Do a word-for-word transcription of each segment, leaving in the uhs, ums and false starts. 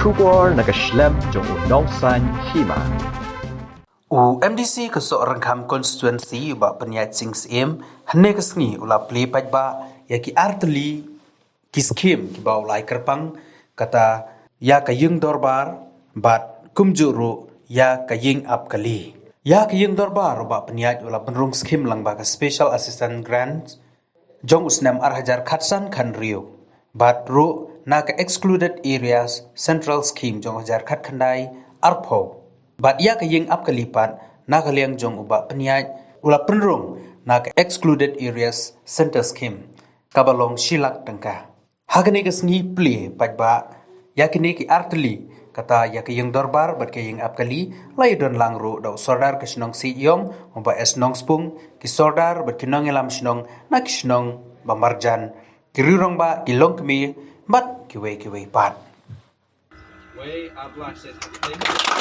Khubor na ka shlem jong u nongsan hima. U M D C ka Sohryngkham constituency u Bah Pynïaid Sing Syiem, hynne ka sngi u la plie paidbah ïa ki artylli ki skhim kiba u la ai kyrpang, kata ïa ka ïing dorbar bad kumjuh ruh ïa ka ïing ap kali. Ïa ka ïing dorbar u Bah Pynïaid u la pynrung skhim lyngba ka Special Assistance Grant jong u snem ar hajar khatsan khathynriew bad ruh na ka Excluded Areas Central Scheme jong hajar khatkhyndai arphew. Bad ïa ka ïing ap kali pat na ka liang jong u Bah Pynïaid u la pynrung na ka Excluded Areas Center Scheme, kaba long shi lak tyngka. Ha kane ka sngi plie paidbah ïa kine ki artylli, kata ïa ka ïing dorbar bad ka ïing ap kali, la ïadon lang ruh da u Sordar ka shnong Sieiñiong, u Bah S Nongspung, ki Sordar bad ki nongïalam shnong na ki shnong ba marjan, ki rangbah, ki longkmie bad kiwei kiwei pat. Wei, Abla says happy birthday.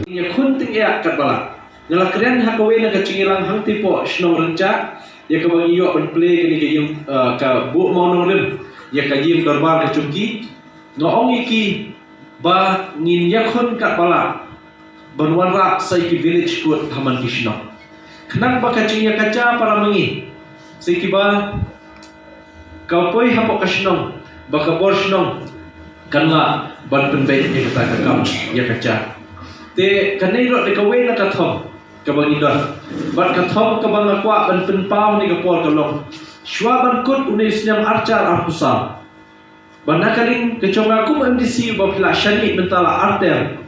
Ïa khun tyngeh katba lah. Nga la kren ha kawei na ka jingïalang hangtei hapoh shnong Rynjah, ïa kaba ngi ïoh ban plie kane ka ïing, eh, ka buh mawnongrim ïa ka ïing dorbar ka jong ki. Nga ong ïa ki ba ngin ïakhun katba lah ban wanrah sa ïa ki village court ha man ki shnong. Khnang ba ka jingïakajia para ma ngi, sa ïa kiba ka poi hapoh ka shnong, ba ka bor shnong kan lah ban pynbeit ïa kata ka kam ïakajia. Te kane ruh dei kawei na ka thong kaba ngi don. Bad ka thong kaba nga kwah ban pynpaw ha kane ka por ka long, shuwa ban kut une u snem ar hajar arphew saw, ba na ka liang ka jong nga kum M D C ba phi la shaniah mynta la ar term,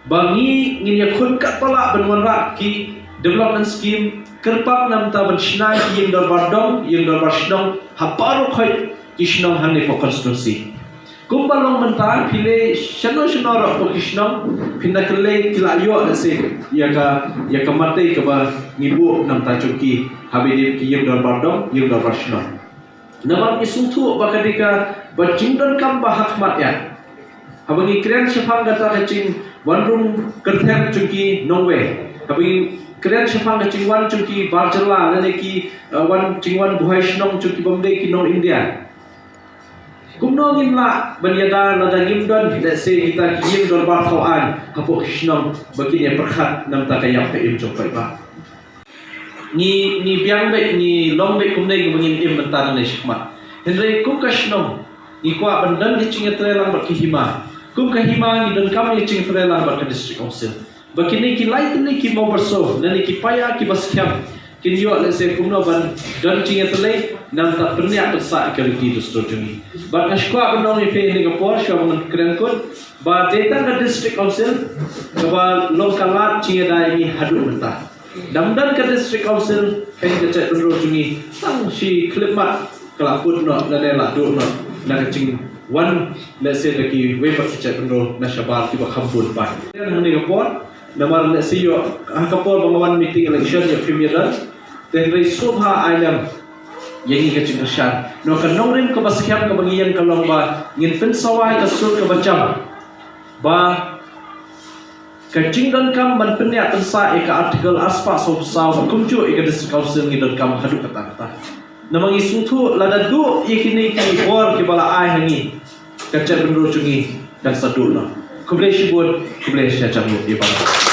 ba ngi ngin ïakhun katba lah ban wanrah ki development scheme, kyrpang na bynta ban shna ki ïing dorbar dong, ïing dorbar shnong ha baroh khoit ki shnong hangne hapoh constituency. Kumba long mynta, phi leit shano shano ruh hapoh ki shnong, phin da kylli ki la ïoh lehse ïa ka, ïa ka matei kaba ngi buh na bynta jong ki, haba ïadei ki ïing dorbar dong, ïing dorbar shnong. Namar ngi sngewthuh ba ka dei kaba jingdonkam ba hakhmat ïa. Haba ngi kren shaphang kata ka jingwan rung kyrteng jong ki nongwei, haba ngi kren shaphang ka jingwan jong ki bar jylla lane ki, eh, wan jingwan buhai shnong jong ki bym dei ki nong India. Kumno ngin lah ban ïada lada ngim don lehse kita ki ïing dorbar thaw aiñ hapoh ki shnong ba kin ïa pyrkhat na bynta ka ïap ka im jong paidbah. Ngi, ngi biang beit, ngi long beit kumne kiba ngin im mynta ne shakhmat. Hynrei kum ka shnong ngi kwah ban don ka jingïatreilang bad ka hima. Kum ka hima ngi donkam ïa ka jingïatreilang bad ka District Council. Ba kine ki lai tylli ki mawbyrso lane ki paia kiba skhem kin ïoh lehse kumno ban don jingïatreilang na bynta pynïap pynsah ïa ka riti dustur jong ngi. Bad nga sngewkwah ban ong ïa phi ha kane ka por shuwa ban kren kut ba dei tang ka District Council kaba long ka lad jingïada ïa ngi haduh mynta. Dang don ka District Council, ka jaitbynriew jong ngi tang shi khyllipmat ka la put noh lane la duh noh na ka jingwan lehse da kiwei pat ki jaitbynriew na shabar kiba kham bun pat. Hangne ka por, namar lehse ïoh ha ka por ba nga wan meeting election ïoh phim ïadon. Te hynrei sngewbha ai lem ïa ngi ka jingkyrshan. Noh, ka nongrim kaba skhem kaba ngi ïeng ka long ba ngin pynsawa ïa ka sur kaba jam ba ka jingdonkam ban pynïap pynsah ïa ka Article arspah sawphew saw, ba kumjuh ïa ka District Council ngi donkam haduh katta katta. Namar ngi sngewthuh lada duh ïa kine ki bor kiba la ai ha ngi, ka jaitbynriew jong ngi kan sa duh noh. Khublei shibun, khublei shihajar nguh ïa baroh.